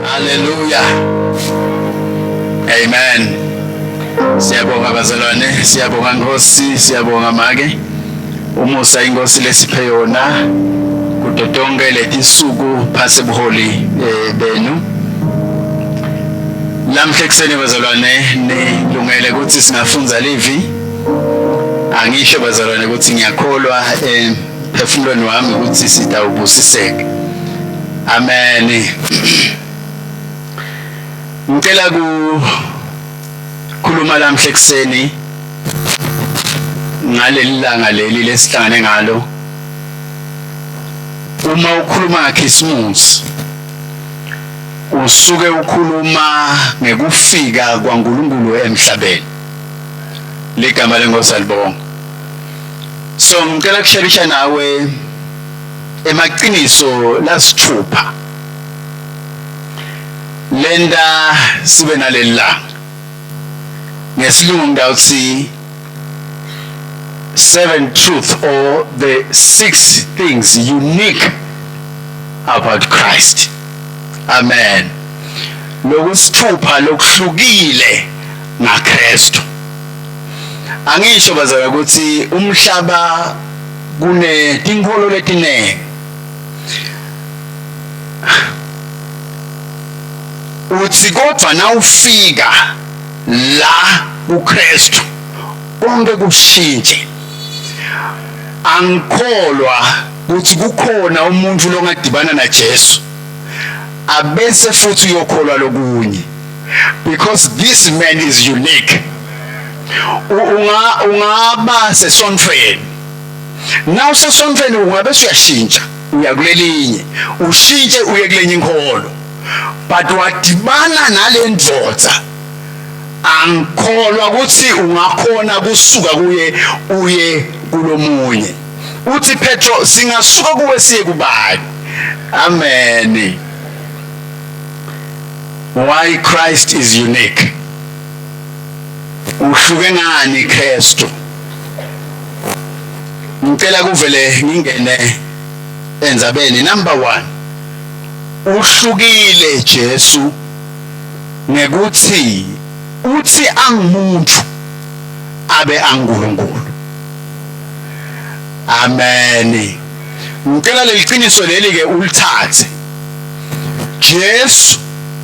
Hallelujah. Amen. Siyabonga bazalwane, siyabonga Nkosi, siyabonga make. Umusa inkosi lesiphe yona kuto tonke letinsuku phasi buholi eh, benu. Lamhla ekuseni bazalwane nilungele ukuthi singafunza livi. Angisho bazalwane ukuthi ngiyakholwa emphefumulweni wami ukuthi sitawubusiseka. Amen. Ngicela ku khuluma lamhla ekuseni ngaleli langa leli lesihlangane ngalo. Uma ukhuluma ngaKhisimusi usuke ukhuluma ngekufika kwaNkulunkulu emhlabeni. Ligama lenkosi alibonga. So ngicela kusherisha nawe emaqiniso lasithupha lenta sibe naleli langa ngesilungu ngawuthi seven truth or the six things unique about Christ. Amen. Lokusithupha lokuhlukile ngaKristu. Angisho bazalwane ukuthi umhlaba kunetinkholo letiningi. Uthi kodwa nawufika la kuKristu konke kushintshe. Angikholwa ukuthi kukhona umuntu longadibana naJesu abese futhi uyokholwa lokunye because this man is unique. Unga ungaba sesontfweni na usesontfweni ungabe usuyashintsha uya kulelinye ushintshe uye kulenye inkholo but wadibana nalendvodza angikholwa ukuthi ungakhona kusuka kuye uye kulomunye uthi Petro singasuka kuwe siye kubani amen why Christ is unique uhluke ngani Kristu ngicela kuvele ngingene endzabeni number 1 uhlukile Jesu ngekuthi uthi angumuntu abe anguNkulunkulu amen ngicela leliqiniso leli ke ulithathe Jesu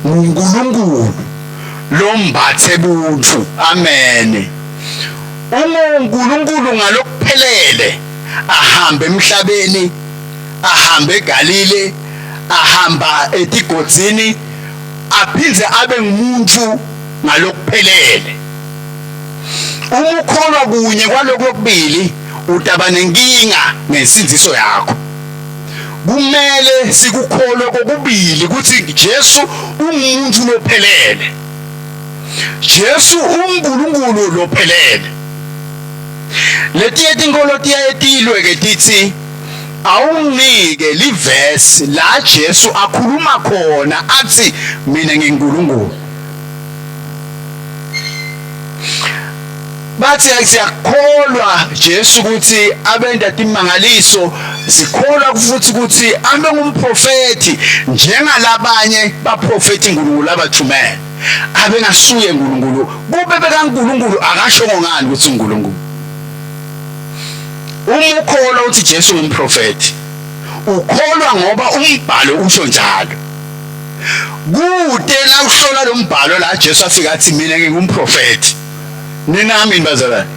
nguNkulunkulu lombathe buntu amen unguNkulunkulu ngalokuphelele ahambe emhlabeni ahambe eGalile ahamba etigodzini aphindze abe ngumuntu ngalokuphelele uma ukholwa kunye kwalokho okubili utaba nenkinga ngensindiso yakho kumele sikukholwe kokubili ukuthi Jesu ungumuntu lophelele Jesu unguNkulunkulu lophelele letiye tinkolo tiyaye tilwe ke tithi awunginike livesi la Jesu akhuluma khona athi mina nginguNkulunkulu bathi siyakholwa Jesu ukuthi abenda timangaliso sikholwa futhi ukuthi abe ngumprofeti njengalabanye baprofeti uNkulunkulu abathumele abe ngasuye uNkulunkulu kube bekaNkulunkulu akasho ngani ukuthi uNkulunkulu uma ukholwa ukuthi Jesu ngumprofeti ukholwa ngoba umbhalo usho njalo kude la uhlola lo mbhalo la Jesu afika athi mina ngingumprofeti ninami bazalwane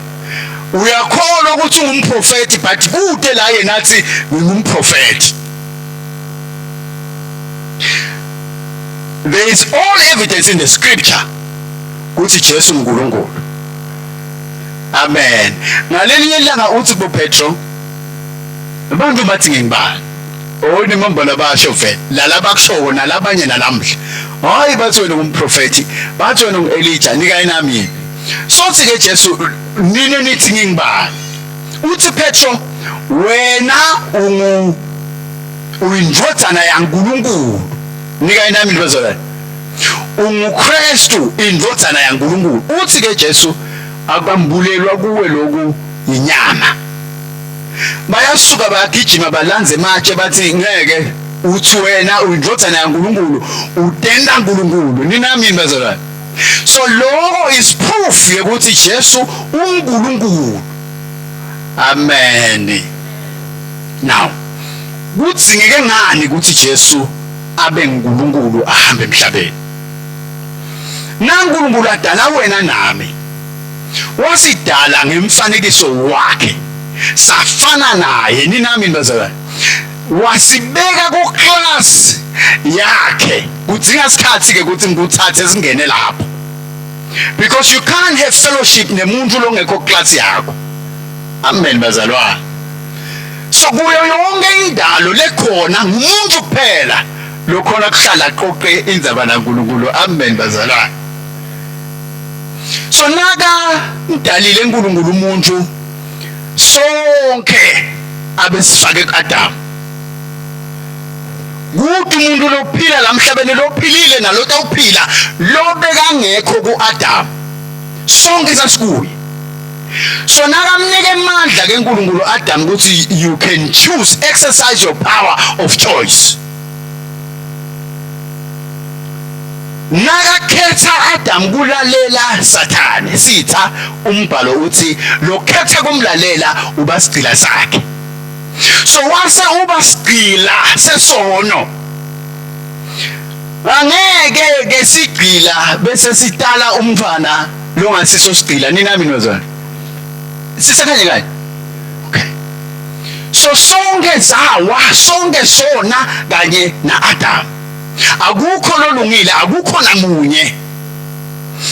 uyakholwa ukuthi ungumprofeti but kude la yena athi ngingumprofeti there is all evidence in the scripture ukuthi Jesu uNkulunkulu amen ngalelinye ilanga uthi kuPetro abantu bathi ngingibani Oni mambala basho vele lala bakushoko nalabanye nalamhla hayi bathi wena ungumprofeti bathi wena ungu-Elijah nikaye nami yini sothi ke Jesu nini nithi ngingibani uthi Petro wena ungu uyindodana yaNkulunkulu nikaye nami bazalwane unguKristu indodana yaNkulunkulu uthi ke Jesu akambulelwa kuwe lokhu inyama bayasuka bayagijima balanze ematshe bathi ngeke Uthi wena uyindvodzana yaNkulunkulu, utenta uNkulunkulu. Ninami yini bazalwane? So lokho is proof yokuthi Jesu uNkulunkulu. Amen. Now, kudzingeke ngani ukuthi Jesu abe nguNkulunkulu ahambe emhlabeni? NaNkulunkulu adala wena nami. Wasidala ngemfanekiso wakhe. Safana naye ninami bazalwane. Wasibeka ku class yakhe. Kudzinga isikhathi ke ukuthi ngikuthathe singene lapho. Because you can't have fellowship nemuntu longekho class yakho. Amen bazalwane. So kuyo yonke indalo lekhona ngumuntu kuphela lokhona kuhlala aqoqe indzaba naNkulunkulu. Amen bazalwane. So naka mdalile uNkulunkulu umuntu sonke abesifake kuAdam. Kuthi umuntu lophila la emhlabeni lophilile nalota uphila lobekangekho kuAdam. Sonke sasikuye. So nakamnika amandla ke uNkulunkulu Adam ukuthi you can choose exercise your power of choice. Nakakhetha Adam kulalela Sathane sitha umbhalo uthi lokhetha kumlalela uba sigcila sakhe. So wase uba sigcila sesono. Angeke ke sigcila bese sitala umntwana longasiso sigcila nina mina bazalwane. Sisekhanye kanye. Okay. So sonke sawa sonke sona kanye naAdam. Akukho lolungile akukho namunye.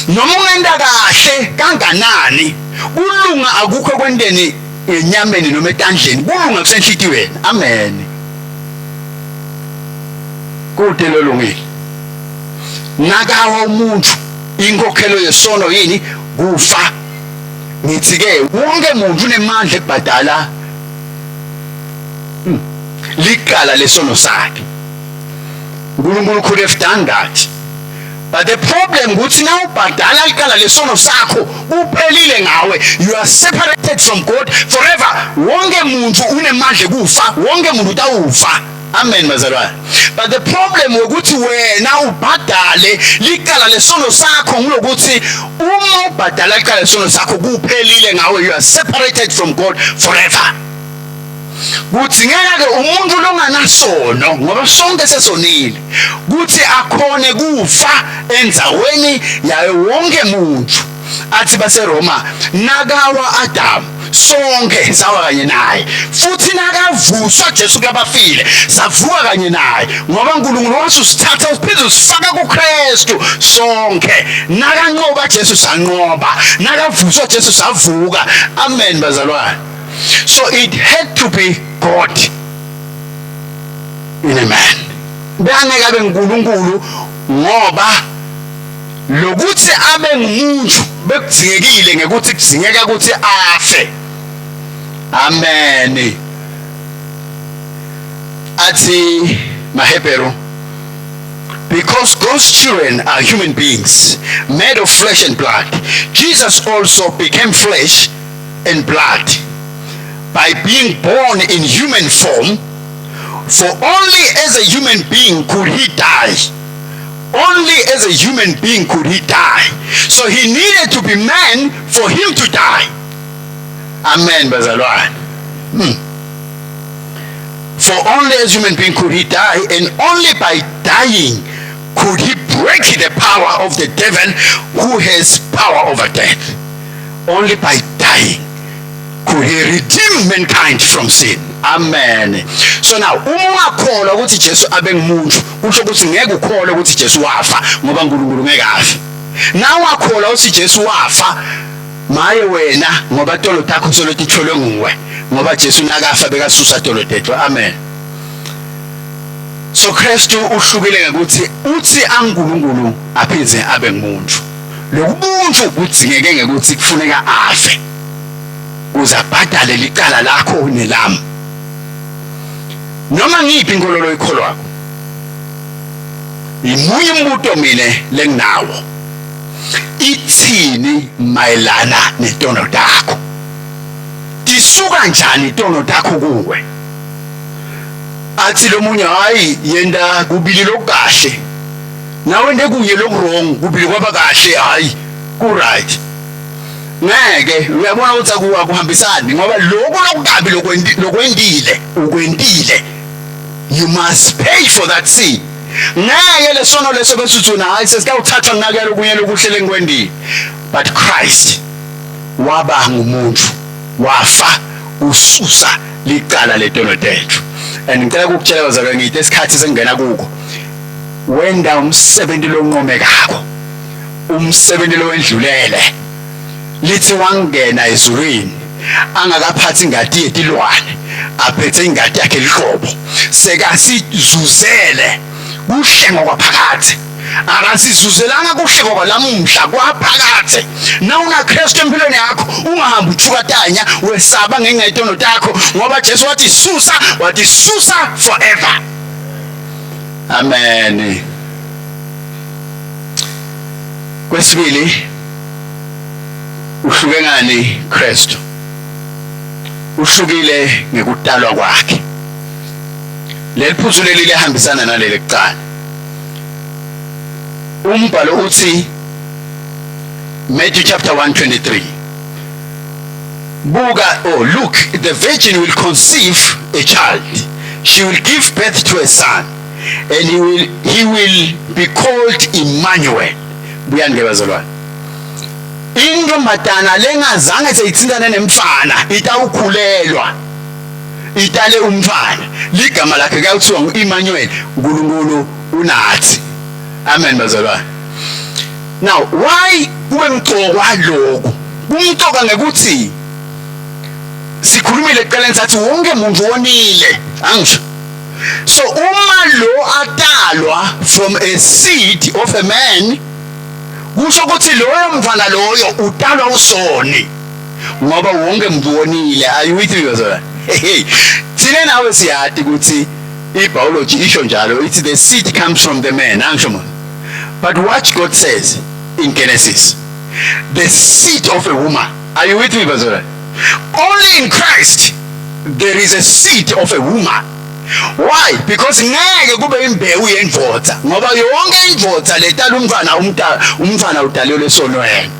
Noma ungenta kahle kanganani kulunga akukho kwenteni enyameni noma etandleni kulunga kusenhlitiyweni. Amen. Kude lolungile. Nakawa umuntu inkokhelo yesono yini kufa. Ngithi ke wonke umuntu unemandla ekubhadala licala lesono sakhe. uNkulunkulu could have done that. But the problem ukuthi nawubhadala licala lesono sakho kuphelile ngawe. You are separated from God forever. Wonke umuntu unemandla kufa, wonke umuntu utawufa. Amen bazalwane. But the problem ukuthi wena ubhadale licala lesono sakho ngulokuthi uma ubhadala licala lesono sakho kuphelile ngawe. You are separated from God forever. Kudzingeka ke umuntu longanasono ngoba sonke sesonile kuthi akhone kufa endzaweni yayo wonke muntu athi baseRoma nakawa Adam sonke sawa kanye naye futhi nakavuswa Jesu kulabafile savuka kanye naye ngoba uNkulunkulu wasusithatha usiphinde usifaka kuKristu sonke nakanqoba Jesu sanqoba nakavuswa Jesu savuka amen bazalwane So it had to be God in a man. Bekangeke abe nguNkulunkulu ngoba lokuthi abe ngumuntu bekudzingekile ngekuthi kudzingeka ukuthi afe. Amen. Athi maHebheru Because God's children are human beings made of flesh and blood, Jesus also became flesh and blood by being born in human form. For only as a human being could he die. Only as a human being could he die. So he needed to be man for him to die. Amen, bazalwane. For only as human being could he die, and only by dying could he break the power of the devil who has power over death. Only by dying could he redeem mankind from sin. Amen. So now uma ungakholwa ukuthi Jesu abe ngumuntu, kusho ukuthi ngeke ukholwe ukuthi Jesu wafa ngoba uNkulunkulu ngeke afe. Na ungakholwa ukuthi Jesu wafa, maye wena ngoba tolo takho solo titholwe nguwe ngoba Jesu nakafa bekasusa tolo tethu. Amen. So Kristu uhlukile ngokuthi uthi anguNkulunkulu aphindze abe ngumuntu. Lokubuntu kudzingeke ngekuthi kufuneka afe kuze abhadale licala lakho nelami. Noma ngiyiphi inkolo loyikholwako, imunye umbuto mine lenginawo, ithini mayelana netono takho? Tisuka njani tono takho kuwe? Athi lomunye hayi yenda kubili lokukahle. Nawe nde kunye lokurong kubili kwaba kahle hayi ku right. Ngeke uyabona ukuthi akuhambisani ngoba lokhu lokukabi lokwendile ukwendile. You must pay for that sin. Ngeke lesono leso bese uthi hayi sesitawuthathwa nginakele okunye lokuhle lengikwendile. But Christ waba ngumuntu wafa ususa licala letono tethu. And ngicela ukukutshela bazalwane ngithi esikhathi sengena kuko wenda umsebenzi lonqomekako umsebenzi lowendlulele lithi wangena ezulwini angakaphathi ingadi yetilwane aphethe ingadi yakhe lihlobo sekasizuzele kuhlengwa kwaphakathe akasizuzelanga kuhlengwa kwalamuhla kwaphakathe nawuna Kristu empilweni yakho ungahambi uthukatanya wesaba ngenxa yetono takho ngoba Jesu wathi susa wathi susa forever amen kwesibili uhluke ngani Kristu uhlukile ngekutalwa kwakhe leli phuzu leli lihambisana naleli kuqala umbhalo uthi Matthew chapter 1:23 Buka oh look the virgin will conceive a child she will give birth to a son and he will he will be called Emmanuel buyani ke bazalwane intombazana lengazange seyithintane nemfana itawukhulelwa itale umfana ligama lakhe kuyawuthiwa ngu-Emmanuel uNkulunkulu unathi amen bazalwane now why kube mqokwa lokhu kumqoka ngekuthi sikhulumile ekuqaleni sathi wonke umuntu wonile angisho so uma lo atalwa from a seed of a man kusho ukuthi loyo mfana loyo utalwa usoni ngoba wonke umuntu wonile are you with me bazalwane hey thina nawe siyati ukuthi i-biology isho njalo ithi the seed comes from the man angisho mona but what God says in Genesis the seed of a woman are you with me bazalwane only in Christ there is a seed of a woman why because ngeke kube imbewu yendvodza ngoba yonke indvodza letala umntwana umntwana udalelwe esonweni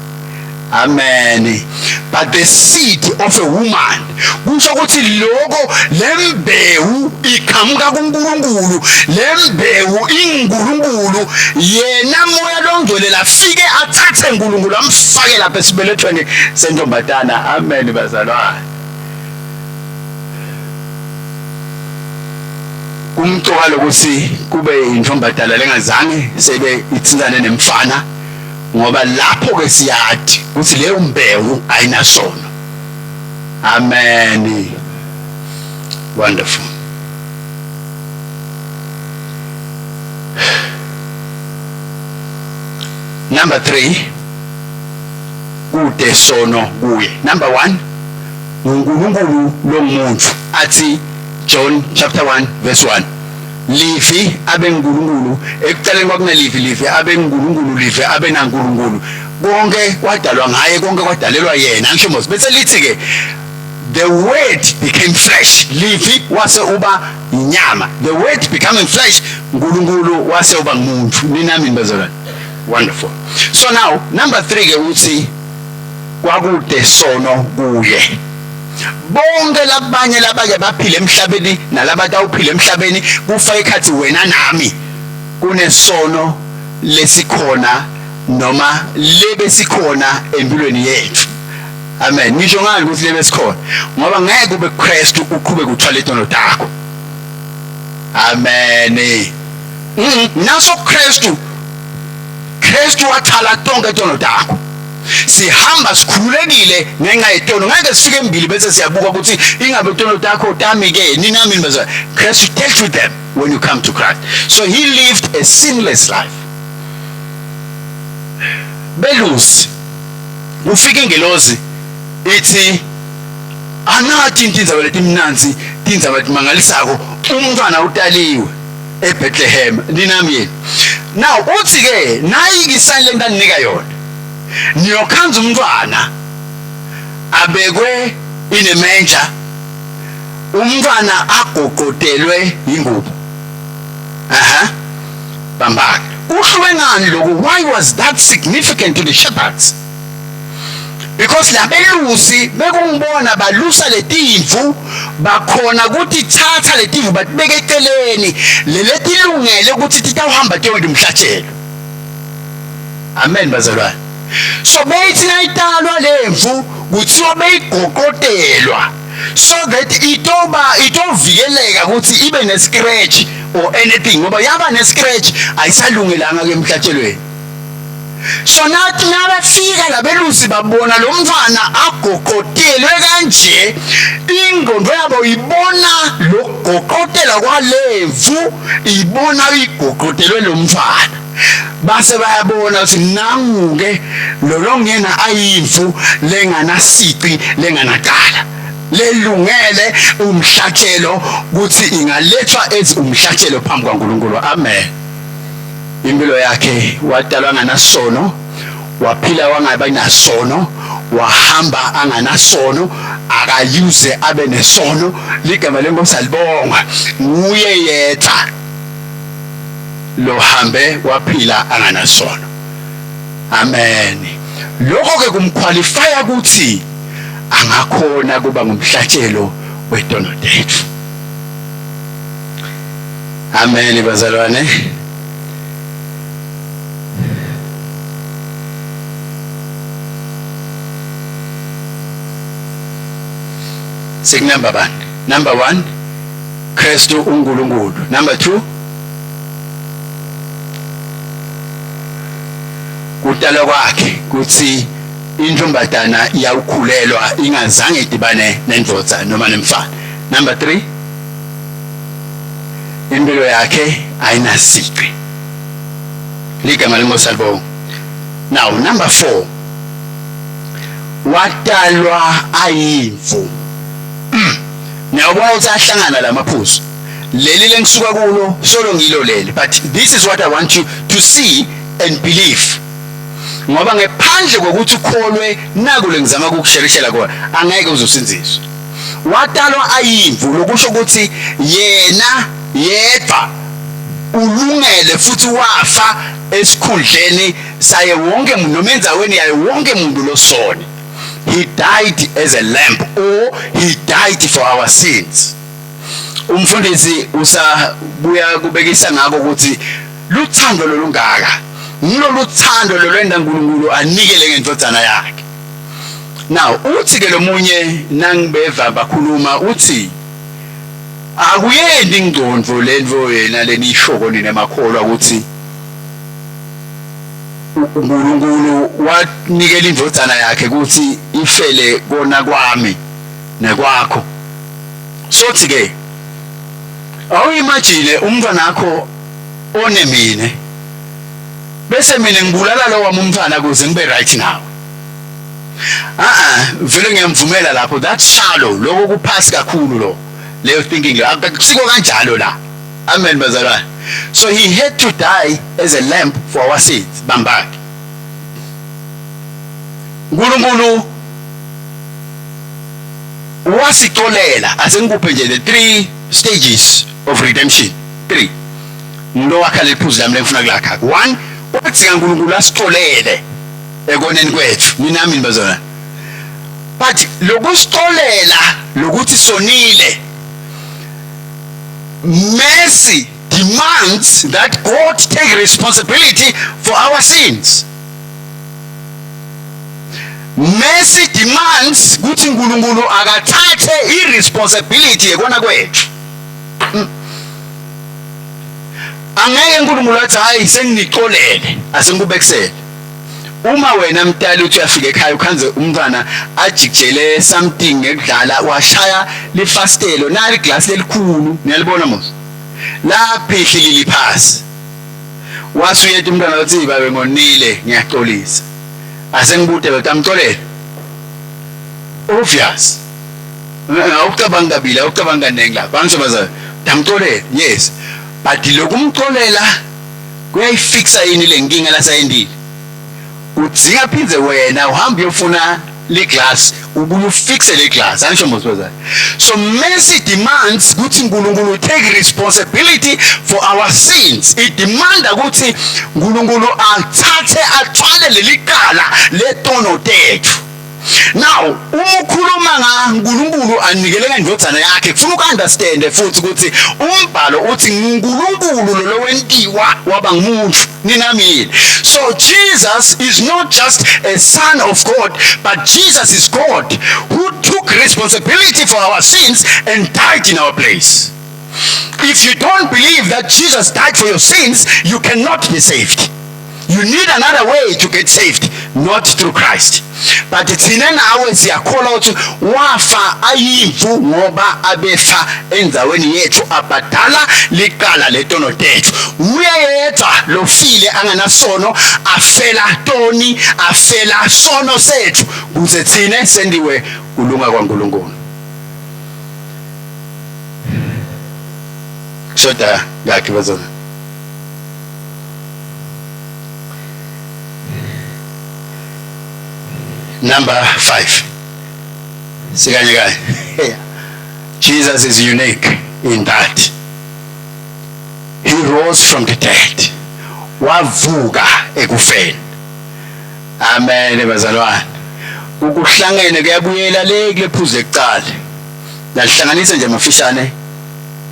amen but the seed of a woman kusho ukuthi lokho lembewu iqhamuka kuNkulunkulu lembewu inguNkulunkulu yena moya longcwele lafike athathe uNkulunkulu amfake lapha esibelethweni sentombazana amen bazalwane kumcoka lokuthi kube intombazana lengazange sebe ithintane nemfana ngoba lapho ke siyathi ukuthi leyo mbewu ayinasono amen wonderful number 3 kude sono kuye number 1 uNkulunkulu lomuntu athi John chapter 1 verse 1 Livi abe nguNkulunkulu ekuqaleni kwakunelivi livi abe nguNkulunkulu livi abe naNkulunkulu konke kwadalwa ngaye konke kwadalelwa yena angisho mos bese lithi ke the word became flesh livi wase uba inyama the word becoming flesh uNkulunkulu wase uba ngumuntu ninami bazalwane wonderful so now number 3 ke uthi kwakude sono kuye bonke labanye labake baphila emhlabeni nalabatawuphila emhlabeni kufa ikhathi wena nami kunesono lesikhona noma lebe sikhona empilweni yethu amen ngisho ngani ukuthi lebe sikhona ngoba ngeke ube kuKristu uqhubeke uthwale itono takho amen naso Kristu Kristu wathala tonke tono takho sihamba sikhululekile ngenxa yetono ngeke sifike embili bese siyabuka ukuthi ingabe tono takho tami ke ninami bazalwane Christ dealt with them when you come to Christ so he lived a sinless life belusi kufika ingelozi ithi anathi intindzaba letimnandzi tindzaba letimangalisako umntwana utaliwe eBethlehem ninami yini now uthi ke nayi isayini lento aninika yona niyokhanza umntwana abekwe inemenja Umntwana agoqotelwe ingubo. Aha. Bambaka. Kuhluke ngani lokhu? Why was that significant to the shepherds? Because labelusi bekungibona balusa letimvu bakhona ukuthi thatha letimvu batibeke eceleni leletilungele ukuthi titawuhamba tiyowenda umhlatshelo. Amen bazalwane. So beyithi nayitalwa lemvu kuthiwa beyigoqotelwa so that itoba itovikeleka ukuthi ibe ne scratch or anything ngoba yaba ne scratch ayisalungelanga ke emhlatshelweni. So nathi nabafika labelusi babona lo mntwana agoqotelwe kanje ingqondo yabo ibona lokugoqotela kwalemvu ibona igoqotelwe lo mntwana. Base bayabona ukuthi nangu-ke lolongena ayimvu lenganasici lenganacala lelungele umhlatshelo ukuthi ingalethwa as umhlatshelo phambi kwaNkulunkulu. Amen. Impilo yakhe wadalwa nganasono, waphila wangabi nasono, wahamba anganasono, akayuze abe nesono. Ligama lenkosi alibongwa. Nguye yedwa lohambe waphila anganasono. Amen. Lokho ke kumqualifya ukuthi angakhona kuba ngumhlatshelo wetono tethu. Amen bazalwane. Sikunumber bani? Number 1 Kristu uNkulunkulu. Number 2 Kutalwa kwakhe kuthi intombazana iyawukhulelwa ingazange idibane nendoda noma nemfana. Number 3 Impilo yakhe ayinasici. Ligama lenkosi alibonga. Now number 4 watalwa ayimvu. Niyabona ukuthi ahlangana lamaphuzu. Leli lengisuka kulo solo ngilo leli, but this is what I want you to see and believe. Ngoba ngephandle kokuthi ukholwe naku lengizama ukukusherishela kona angeke uzosinziswa. Watalwa ayimvu lokusho ukuthi yena yedwa ulungele futhi wafa esikhundleni saye wonke umuntu noma endaweni yaye wonke umuntu losona. He died as a lamb or he died for our sins. Umfundisi usabuya kubekisa ngako ukuthi luthando lolungaka ngilolu thando lolwenda uNkulunkulu anikele ngendodana yakhe. Now uthi ke lomunye nangibeva bakhuluma uthi akuyendi ingcondvo lento yena lenishoko nina makholwa ukuthi uNkulunkulu wanikela indodana yakhe ukuthi ifele kona kwami nekwakho. Sothi ke awuyimagine umntwana wakho one mina bese mina ngibulala lo wami umntwana kuze ngibe right nawe. Ah vele ngiyamvumela lapho, that's shallow, lokho kuphasi kakhulu lo leyo thinking lo akusiko kanjalo la. Amen bazalwane. So he had to die as a lamb for our sins. Bambake. uNkulunkulu wasixolela. Asengikuphe nje the three stages of redemption. 3. Ngilo wakha lephuzu lami lengifuna kulakha. 1 kwadzinga uNkulunkulu asixolele ekoneni kwethu. Ninami bazalwane. But lokusixolela lokuthi sonile, mercy demands that God take responsibility for our sins. Mercy demands ukuthi uNkulunkulu akathathe iresponsibility yekona kwethu. Angeke uNkulunkulu athi hayi senginixolele asengikubekisele. Uma wena mtali uthi uyafika ekhaya ukhanze umntwana ajikijele something ngekudlala washaya lifastelo nali glass lelikhulu niyalibona mos laphihli liliphasi wase uyeta umntwana wathi babe ngonile ngiyaxolisa asengibude betamxolela obvious awucabanga kabili awucabanga kaningi lapha angisho bazalwane tamxolela yes but lokumxolela kuyayifixa yini le nkinga lasayendile udzinga phindze wena uhambe uyofuna le glass, ubuye ufixe le glass, angisho mosibazana. So mercy demands ukuthi uNkulunkulu take responsibility for our sins. It demanda ukuthi uNkulunkulu athathe athwale leli qala letono tethu. Now uma ukhuluma ngaNkulunkulu anikele ngendodana yakhe, kufuna ukunderstand futhi ukuthi umbhalo uthi uNkulunkulu lo wentiwa waba ngumuntu. Ninamile. So Jesus is not just a son of God, but Jesus is God who took responsibility for our sins and died in our place. If you don't believe that Jesus died for your sins, you cannot be saved. You need another way to get saved, not through Christ. But thina nawe siyakholwa ukuthi wafa ayimvu ngoba abefa endaweni yethu, abhadala liqala letono tethu. Nguye yedwa lofile anganasono, afela toni, afela sono sethu kuze thina sendiwe kulunga kwaNkulunkulu. Shoda ngakhe bazona. Number 5. Sikanye kanye. Jesus is unique in that he rose from the dead. Wavuka ekufeni. Amen bazalwane. Ukuhlangene kuyabuyela le kulephuzu ekuqala. Nalihlanganisa nje mafishane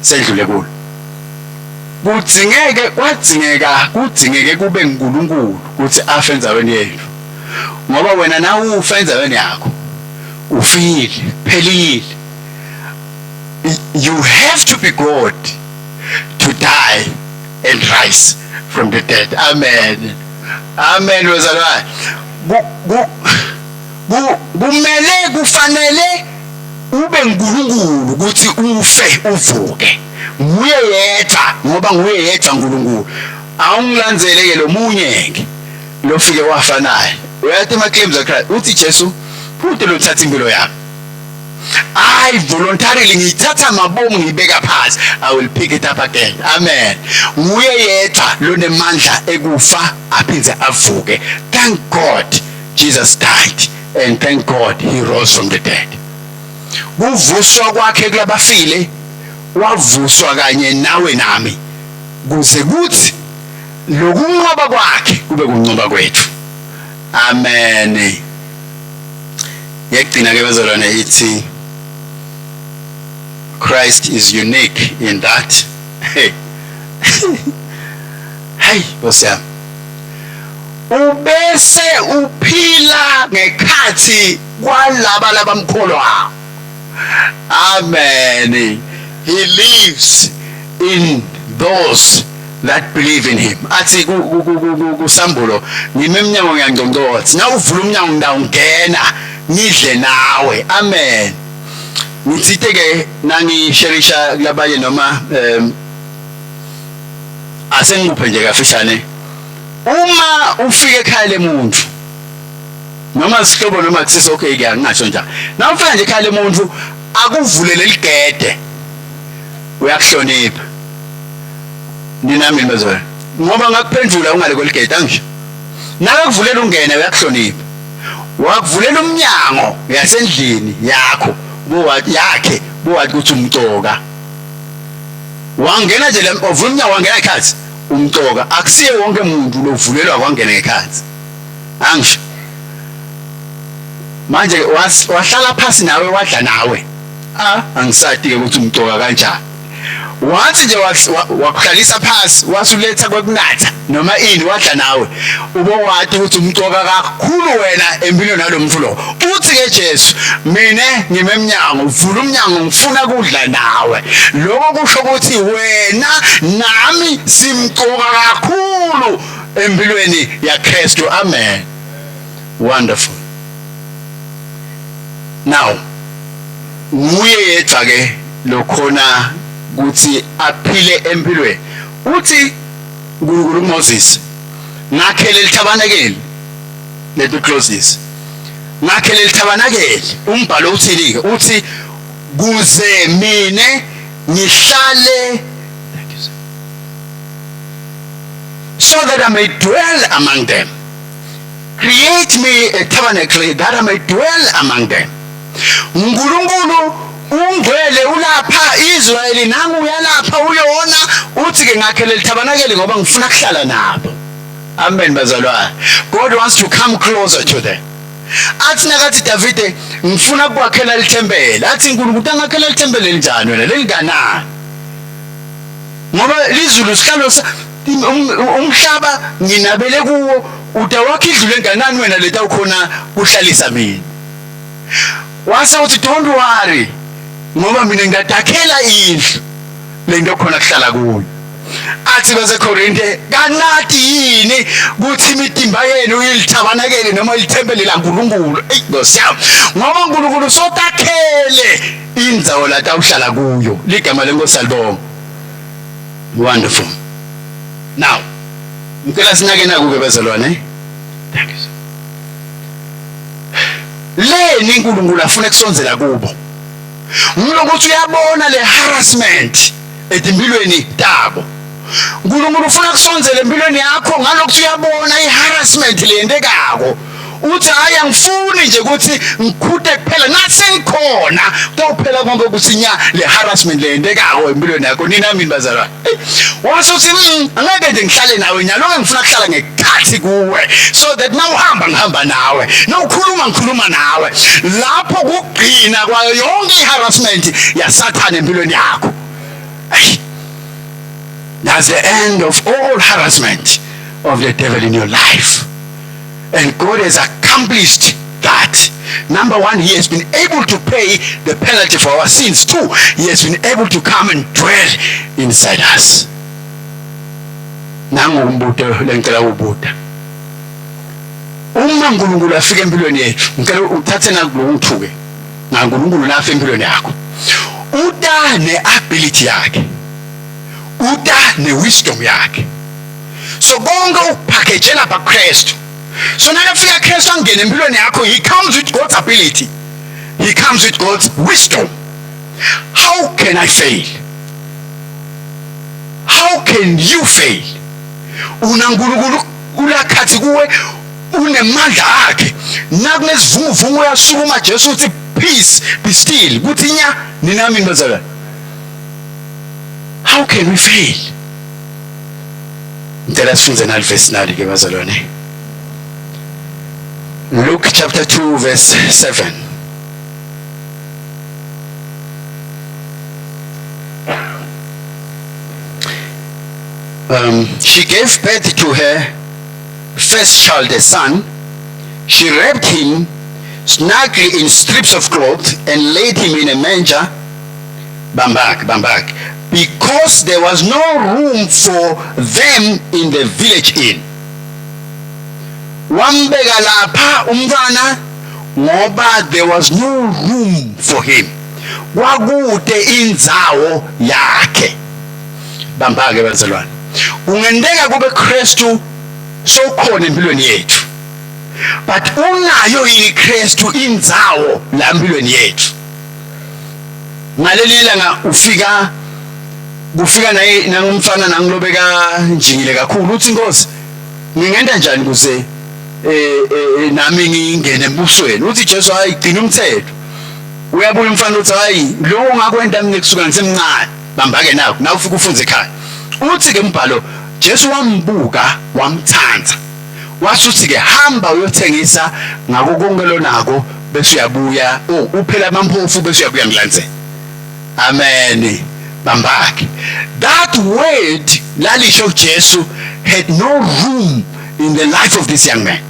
sendlule kulo. Kudzingeke kwadzingeka kudzingeke kube nguNkulunkulu ukuthi afe endaweni yethu. Ngoba wena nawe ufa endaweni yakho. Ufile, phelile. You have to be God to die and rise from the dead. Amen. Amen bazalwane. Kumele kufanele ube uNkulunkulu ukuthi ufe uvuke. Nguye yedwa, ngoba nguye yedwa uNkulunkulu. Awungilandzele ke lo munye ke lofike wafa naye. Uyathi ama claims akhe uthi Jesu futhi lothatha impilo yami. I voluntarily ngiyithatha mabomu ngiyibeka phansi, I will pick it up again. Amen. Nguye yedwa lonemandla ekufa aphindze avuke. Thank God Jesus died and thank God he rose from the dead. Kuvuswa kwakhe kulabafile, wavuswa kanye nawe nami kuze kuthi lokunqoba kwakhe kube kunqoba kwethu. Amen. Yekugcina ke bazalwane ithi Christ is unique in that, hey, hey Nkosi yami, ubese uphila ngekhathi kwalaba labamkholwayo. Amen. He lives in those that believe in him. Athi kusambulo, ngime emnyango ngiyangcongcotha, na uvula umnyango ngidawungena ngidle nawe. Amen. Ngithite ke nangisherisha kulabanye noma asengikuphe nje kafishane, uma ufika ekhaya lemuntu noma sihlobo noma kusiso, okay ke angingasho njalo, na ufika nje ekhaya lemuntu akuvulele ligede, uyakuhlonipha. Ninami bazalwane? Ngoba ngakuphendula ungale kweligede, angisho nakakuvulela ungene, uyakuhlonipha. Wakuvulela umnyango yasendlini yakho yakhe, bowathi ukuthi umcoka, wangena nje wavula umnyango wangena ekhathi, umcoka. Akusiye wonke umuntu lovulelwa kwangena ngekhathi, angisho. Manje wahlala phasi nawe, wadla nawe, ah, angisati ke ukuthi umcoka kanjani. Wathi nje wakuhlalisa phasi, wasuletha kwekunatha noma ini, wadla nawe, ubowati ukuthi umcoka kakhulu wena empilweni nalomfu lo. Uthi ke Jesu, mina ngime emnyango, vula umnyango, ngifuna kudla nawe. Lokho kusho ukuthi wena nami simcoka kakhulu empilweni yaKristu. Amen. Wonderful. Now nguye yedwa ke lokhona ukuthi aphile empilweni. Uthi uNkulunkulu kuMoses, ngakhele lithabanekeli leto closes, ngakhele lithabanakeli. Umbhalo uthini ke? Uthi kuze mine ngihlale, thank you sir, so that I may dwell among them. Create me a tabernacle that I may dwell among them. uNkulunkulu ungcwele ulapha Israyeli nangu uyalapha uyona uthi ke ngakhele lithabanakele ngoba ngifuna kuhlala nabo. Amen bazalwane. God wants to come closer to them. Athi nakathi Davide ngifuna ukwakhela lithempeli. Athi uNkulunkulu angakhela lithempeli elinjani wena lelinganani? Ngoba lizulu sihlalo umhlaba nginabele kuwo utawakha idlule enganani wena leta ukhona kuhlalisa mina. Wase uthi don't worry ngoba mina ngidadakhela indlu lento khona kuhlala kuyo. Athi baseKorinte kanati yini kuthi imitimba yenu ilithabanakele noma ilithempeli laNkulunkulu. Ey Nkosi yami ngoba uNkulunkulu sotakhele indzawo la tawuhlala kuyo. Ligama lenkosi alibonga. Wonderful. Now, ngicela sinake naku ke bazalwane. Thank you. Leni uNkulunkulu afuna kusondzela kubo. Ngilokuthi uyabona le harassment etimpilweni tabo. uNkulunkulu ufuna kusondzela empilweni yakho ngalokuthi uyabona i-harassment leyentekako. Uthi hayi angifuni nje ukuthi ngikhute kuphela nasengikhona kutawuphela konke ukuthi nya le harassment leyentekako empilweni yakho nina mina bazalwane. Wase uthi angeke nje ngihlale nawe nyalo ngifuna kuhlala ngekhathi kuwe so that nawuhamba ngihamba nawe nawukhuluma ngikhuluma nawe lapho kugcina kwayo yonke i-harassment yasathane empilweni yakho. Ay. That's the end of all harassment of the devil in your life. And God has accomplished that. Number one, he has been able to pay the penalty for our sins. Two, he has been able to come and dwell inside us. Nangu umbuto lengicela ubuta. Uma uNkulunkulu afika empilweni yethu, ngicela uthathe nakulo ungithuke. NgaNkulunkulu nafa empilweni yakho. Uta neability yakhe. Uta newisdom yakhe. So konke ukupackage lapha kuKristu. So nakafika Kristu angene empilweni yakho, he comes with God's ability. He comes with God's wisdom. How can I fail? How can you fail? UnaNkulunkulu ulakhathi kuwe unemandla akhe. Nakunesivunguvungu uyasukuma Jesu uthi peace be still. Kuthi nya ninami bazalwane. How can we fail? Ngicela sifunde nali verse nali ke bazalwane. Luke chapter 2 verse 7. She gave birth to her first child, a son. She wrapped him snugly in strips of cloth and laid him in a manger. Bambak, bambak. Because there was no room for them in the village inn. Wambeka lapha umntwana ngoba there was no room for him. Kwakude indzawo yakhe. Bamba ke bazalwane. Kungenteka kube Kristu sowukhona empilweni yethu. But unayo yini Kristu indzawo la empilweni yethu? Ngaleli langa ufika kufika naye nangumfana nangilobeka njingile kakhulu uthi inkosi ngingenta njani kuze eh nami ngingene embusweni uthi Jesu hayi gcina umthetho uyabuya umfana uthi hayi lo ungakwenta mina kusuka ngisemncane bamba ke naku nawe ufika ufunze ekhaya uthi ke umbhalo Jesu wambuka wamthanda washo uthi ke hamba uyothengisa ngako konke lonako bese uyabuya oh uphela amampofu bese uyabuya ngilandzela amen bambakhe that word lalisho Jesu had no room in the life of this young man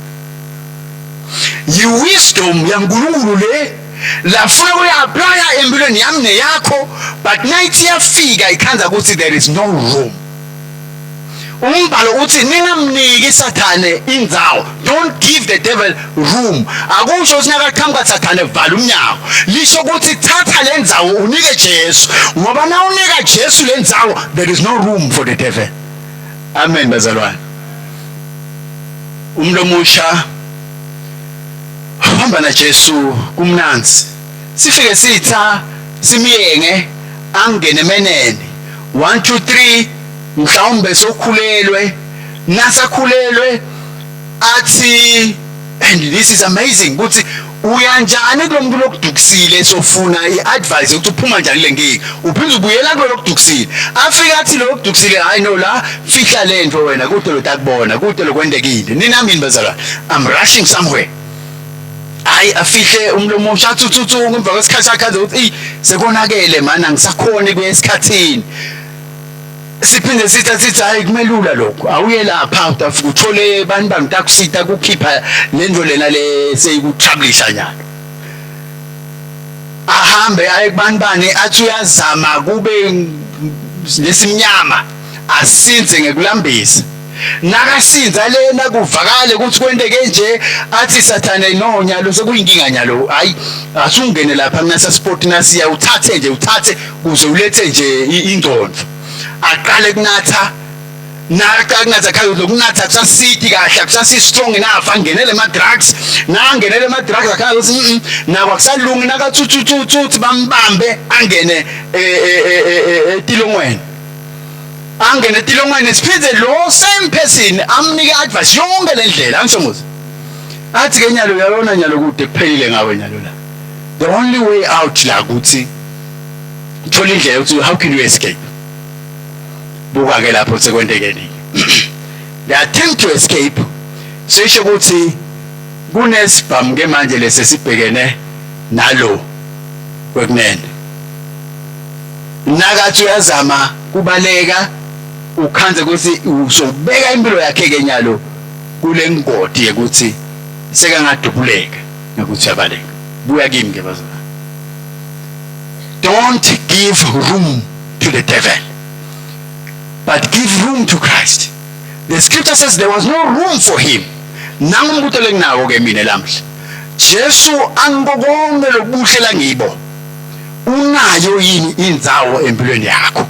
yi-wisdom yaNkulunkulu le lafuna kuyi-aplya empilweni yami neyakho but nayithi iyafika ikhanza ukuthi there is no room umbhalo uthi ningamniki sathane indzawo don't give the devil room akusho ukuthi nakaqhamuka sathane vala umnyango lisho ukuthi thatha le ndzawo unike Jesu ngoba nawunika Jesu le ndzawo there is no room for the devil amen bazalwane umuntu omusha hamba na Jesu kumnanzi sifike sitha simyenge angene menene 1 2 3 mhlawumbe sokhulelwe nasakhulelwe athi And this is amazing ukuthi uyanjani kulo muntu lokudukisile sofuna i-advice ukuthi uphuma njani le nkinga, uphinde ubuyela kulo lokudukisile, afike athi lo lokudukisile, hayi no, la fihla lento wena, kude lo takubona, kude lokwendekile. Ninamini bazalwane, I'm rushing somewhere. Hayi, afihle umlomo, ushathi ngemva kwesikhathi akhaze ukuthi eyi, sekonakele mana, angisakhoni kuya esikhathini. Siphinde sithi hayi, kumelula lokho, awuye lapha, utafika uthole bani bani takusita kukhipha lento lena le seyikutroublesha nyalo. Ahambe aye kubani bani, athi uyazama kube lesimnyama, asinze ngekulambisa. Nakasinza lena kuvakale ukuthi kwenteke nje, athi sathane no, nyalo sekuyinkinga nyalo, hayi, asungene lapha kunasa sport nasiya, uthathe nje, uthathe kuze ulethe nje ingcondo. Aqale kunatha, naqala kunatha khaya lokunatha kusasithi kahle, akusasi strong enough, angenele ama drugs, nangenele ama drugs akhala ukuthi nako akusalungi, nakathuthuthuthu bambambe, angene etilongweni, angene etilongweni. Siphinde lo same person amnike advice yonke le ndlela, angisho muzi, athi ke nyalo uyabona nyalo kude kuphelile ngawe nyalo la, the only way out la ukuthi uthola indlela ukuthi how can you escape. Buka ke lapho sekwentekeni, the attempt to escape sisho ukuthi kunesibhamu ke manje lesesibhekene nalo kwekunene. Nakathi uyazama kubaleka, ukhanze ukuthi usubeka impilo yakhe ke nyalo kule ngodi yokuthi sekangadubuleka nokuthi uyabaleka. Buya kimi ke bazalwane, don't give room to the devil, but give room to Christ. The scripture says there was no room for him. Nangumbuto lenginawo ke mina lamhla, Jesu angiko konke lobuhle langibo, unayo yini indzawo empilweni yakho?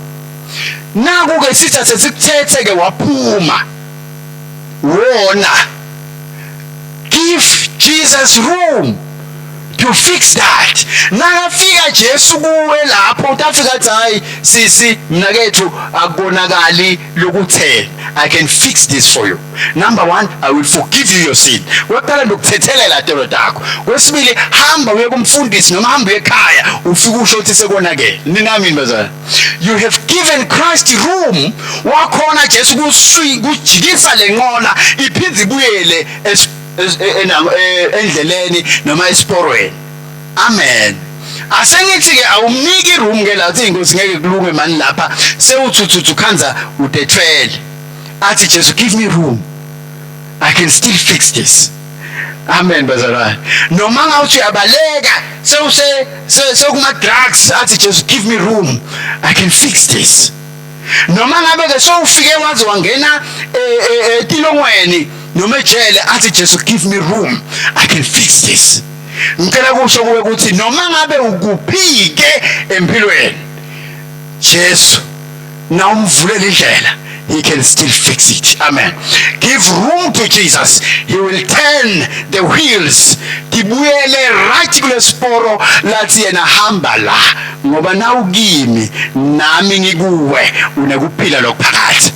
Naku ke sitha sesikuthethe ke waphuma wona. Give Jesus room to fix that. Nakafika Jesu kuwe lapho, utafika athi, hayi sisi mnakethu, akonakali lokuthena, I can fix this for you. Number 1, I will forgive you your sin. Kwekuqala ndokuthethelela telo takho. Kwesibili, hamba uye kumfundisi noma hamba uye ekhaya, ufike usho ukuthi sekonakele. Ninami bazalwane? You have given Christ room, wakhona Jesu kujikisa lenqola iphinde ibuyele endleleni noma esiporweni. Amen. Asengithi ke awumniki room ke la, uthi inkosi ngeke kulunge mani lapha, sewuthuthuthu khanza udethwele. Athi Jesu, give me room, I can still fix this. Amen bazalwane. Noma ngawuthi uyabaleka, sewuse sekuma drugs, athi Jesu, give me room, I can fix this. Noma ngabe ke sowufike waze wangena etilongweni noma ejele, athi Jesu, give me room, I can fix this. Ngicela kusho kuwe ukuthi noma ngabe ukuphike empilweni, Jesu na umvulela indlela, he can still fix it. Amen. Give room to Jesus, he will turn the wheels tibuyele right kule siporo lathi yena hamba la, ngoba nawukimi nami ngikuwe, unekuphila lokuphakathi.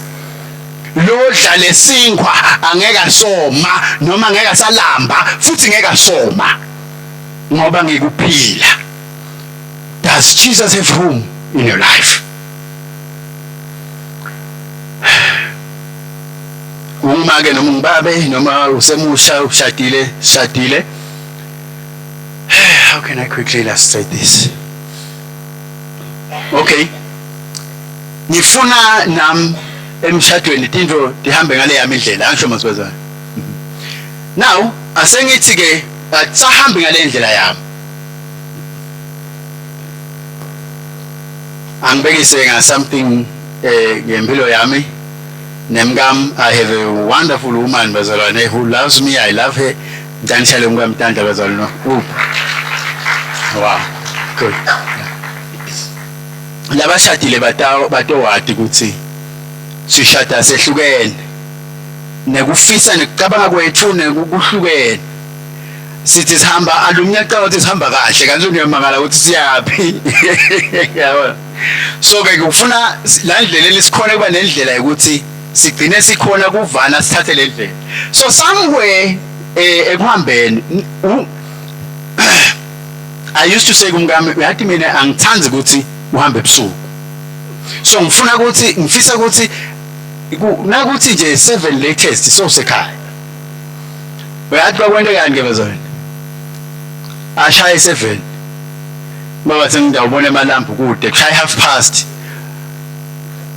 Lodla lesinkwa angeke asoma, noma ngeke asalamba futhi ngeke asoma, ngoba ngikuphila. Does Jesus have room in your life? Ungumake noma ungibabe noma usemusha, ushadile, shadile, how can I quickly illustrate this? Okay, ngifuna nam emshadweni tinto tihambe ngale yami indlela, angisho masibazana? Now asengithi ke akusahambi ngale ndlela yami, angibekise nga something ngempilo yami nemkam. I have a wonderful woman bazalwane who loves me, I love her. Ngicela umkami tandla bazalwane. Wow, good. Labashadile batowati ukuthi sishada sehlukene, nekufisa nekucabanga kwethu nekuhlukene. Sithi sihamba alumnya caba ukuthi sihamba kahle, kanti ngiyamangala ukuthi siyaphi, yabona? So ke kufuna la ndleleni sikhona kuba nendlela yokuthi sigcine sikhona kuvana, sithathe le ndlela. So somewhere Eh ekuhambeni I used to say kumkami uyathi mina angithandi ukuthi uhambe ebusuku. So ngifuna ukuthi ngifisa ukuthi nakuthi nje 7 latest so sekhaya. Uyathi bakwente kani ke bazalwane? Ashaye 7. Baba sengidawubona emalambu kude kushaye half past.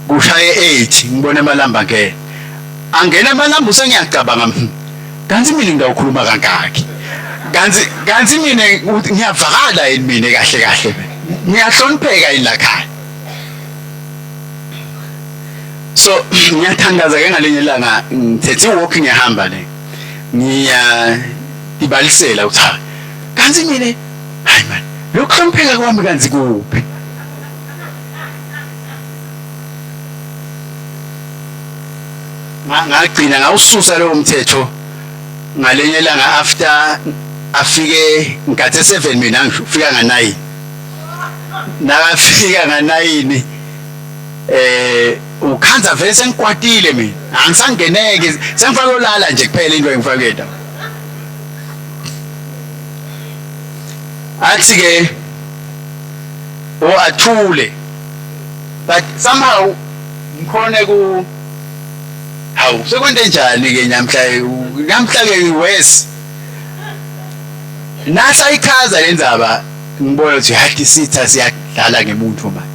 Kushaye 8 ngibona amalambu angena. Angena amalambu sengiyacabanga hmm, kanti mina ngidawukhuluma kangaki. Kanti kanti mina ngiyavakala yini mina kahle kahle. Ngiyahlonipheka yini la khaya. So ngiyathandaza ke ngalinye ilanga ngithethe i-walk ngiyahamba le. Ngiya ibalisela ukuthi ha kanti mina hayi man lokuhlonipheka kwami kanti kuphi ngagcina ngawususa lowo mthetho ngalenye ilanga after afike ngathe 7 mina ngifika nga9 nakafika nga9 eh ukhanza vele sengikwatile mina angisangeneki sengifaka olala nje kuphela into engifake la athi ke o athule but somehow ngikhone ku hawu sekwente njani ke namhla namhla ke worse nasa ichaza le ndzaba ngibona ukuthi hathi sitha siyadlala ngemuntu manje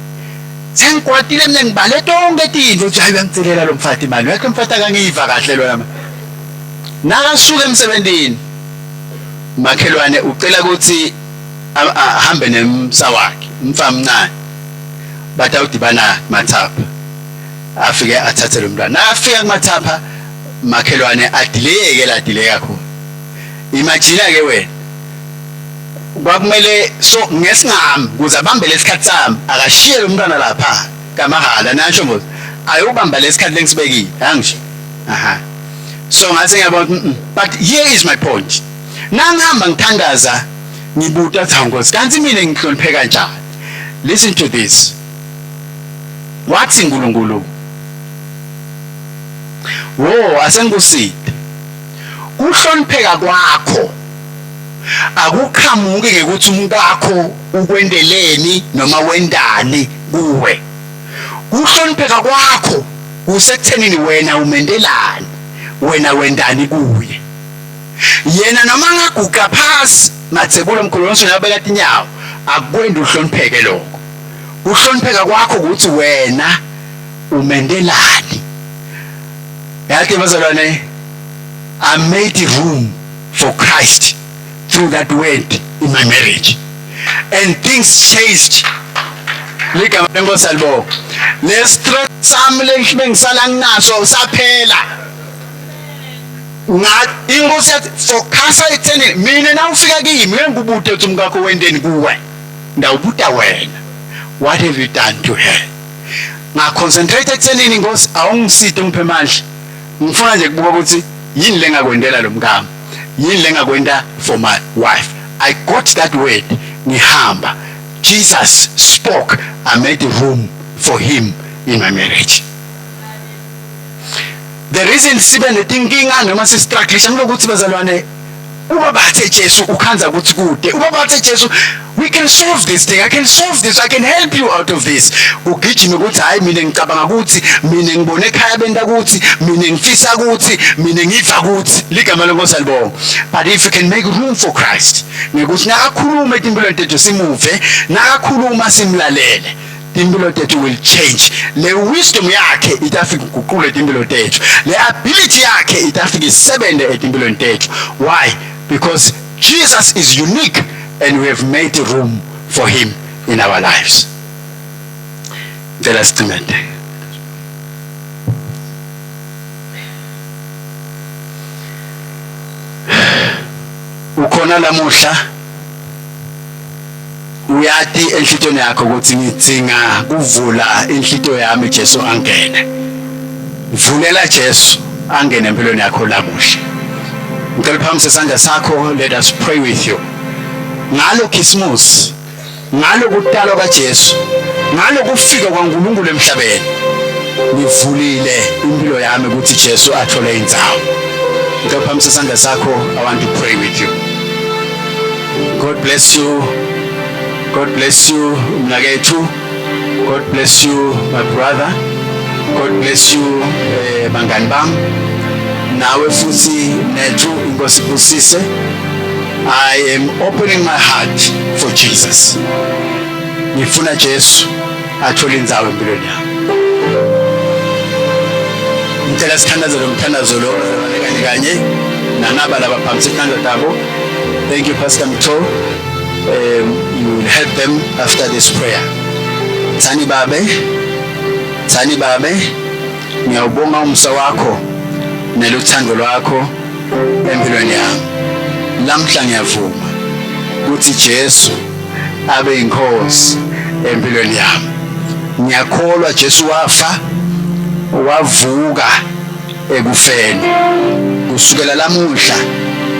sengikwatile mina ngibale tonke tintfo ukuthi hayi uyangicelela lo mfati imali uyakhe mfati akangiva kahle lona manje nakasuka emsebentini makhelwane ucela ukuthi ahambe nemsa wakhe umfana omncane batawudibana mathapha afike athathe lo mntwana nakafika kumathapha makhelwane adileyeke la adileyeka khona imagine ke wena kwakumele so ngesingami kuze abambe lesikhathi sami akashiye lo mntwana lapha kamahala nasho mos ayobamba lesikhathi lengisibekile angisho aha so ngathi ngiyabona mm, but here is my point nangihamba ngithandaza ngibuta cha Nkosi kanti mina ngihloniphe kanjani listen to this wathi uNkulunkulu wo asengikuside kuhlonipheka kwakho akuqhamuki ngekuthi umkakho ukwendeleni noma wendani kuwe kuhlonipheka kwakho kusekuthenini wena umendelani wena wendani kuye yena noma angaguqa phasi mathebula mkhulu wonke nabeka tinyawo akwendi uhlonipheke lokho kuhlonipheka kwakho ukuthi wena umendelani yathi bazalwane I made room for Christ through that word in my marriage and things changed ligama lenkosi alibonga le stress sami lengibe ngisala nginaso saphela nga inkosi yathi focusa ekutheni mina nawufika kimi ngeke ngikubude ukuthi umkakho wenteni kuwe ndawubuta wena what have you done to her ngaconcentrate ekuthenini inkosi awungiside ungiphe amandla ngifuna nje kubuka ukuthi yini lengakwendela lo mkami yini lengakwenta for my wife i got that word ngihamba jesus spoke i made room for him in my marriage the reason sibe netinkinga noma sistrugglisha ngilokuthi bazalwane uma bathe Jesu ukhanza ukuthi kude uma bathe Jesu we can solve this thing i can solve this i can help you out of this ugijime ukuthi hayi mina ngicabanga ukuthi mina ngibone ekhaya benta ukuthi mina ngifisa ukuthi mina ngiva ukuthi ligama lenkosi alibonga but if you can make room for Christ ngekuthi nakakhuluma etimpilweni tethu simuve nakakhuluma simlalele timpilo tethu will change le wisdom yakhe itafika iguqule timpilo tethu le ability yakhe itafika isebenze etimpilweni tethu why because Jesus is unique and we have made room for him in our lives ngicela sicimete ukhona lamuhla uyati enhlitweni yakho ukuthi ngidzinga kuvula inhlito yami Jesu angene vulela Jesu angene empilweni yakho lamuhla ngicela phakamise isandla sakho let us pray with you ngalo Christmas ngalo kutalwa kaJesu ngalo kufika kwaNkulunkulu emhlabeni ngivulile impilo yami ukuthi Jesu athole indzawo. Ngicela uphakamisa isandla sakho. I want to pray with you. God bless you. God bless you mnakethu. God bless you my brother. God bless you eh, bangani bami. Nawe futhi nethu inkosi ibusise. I am opening my heart for Jesus. Ngifuna Jesu athole indzawo empilweni yami. Ngicela sithandaze lo mthandazo lo kanye kanye nanaba laba phambili isandla tabo. Thank you Pastor Mtho. You will help them after this prayer. Thani babe, thani babe, ngiyawubonga umsa wakho neluthando lwakho empilweni yami. Lamhla ngiyavuma ukuthi Jesu abe inkosi empilweni yami. Ngiyakholwa Jesu wafa wavuka ekufeni. Kusukela lamuhla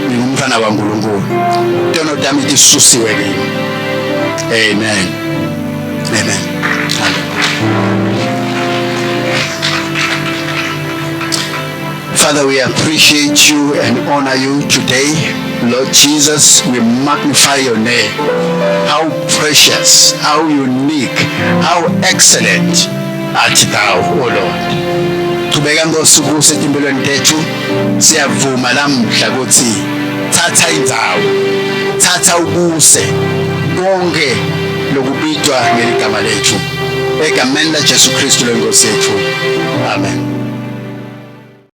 ngingumfana kaNkulunkulu. Tono tami tisusiwe kimi. Amen. Amen. Amen. Father, we appreciate you and honor you today. Lord Jesus, we magnify your name. How precious, how unique, how excellent art thou, O Lord. Chubeka Nkosi ubuse etimpilweni tethu. Siyavuma lamhla ukuthi thatha indzawo, thatha ubuse konke lokubitwa ngeligama lethu. Egameni la Jesu Kristu lenkosi yethu. Amen.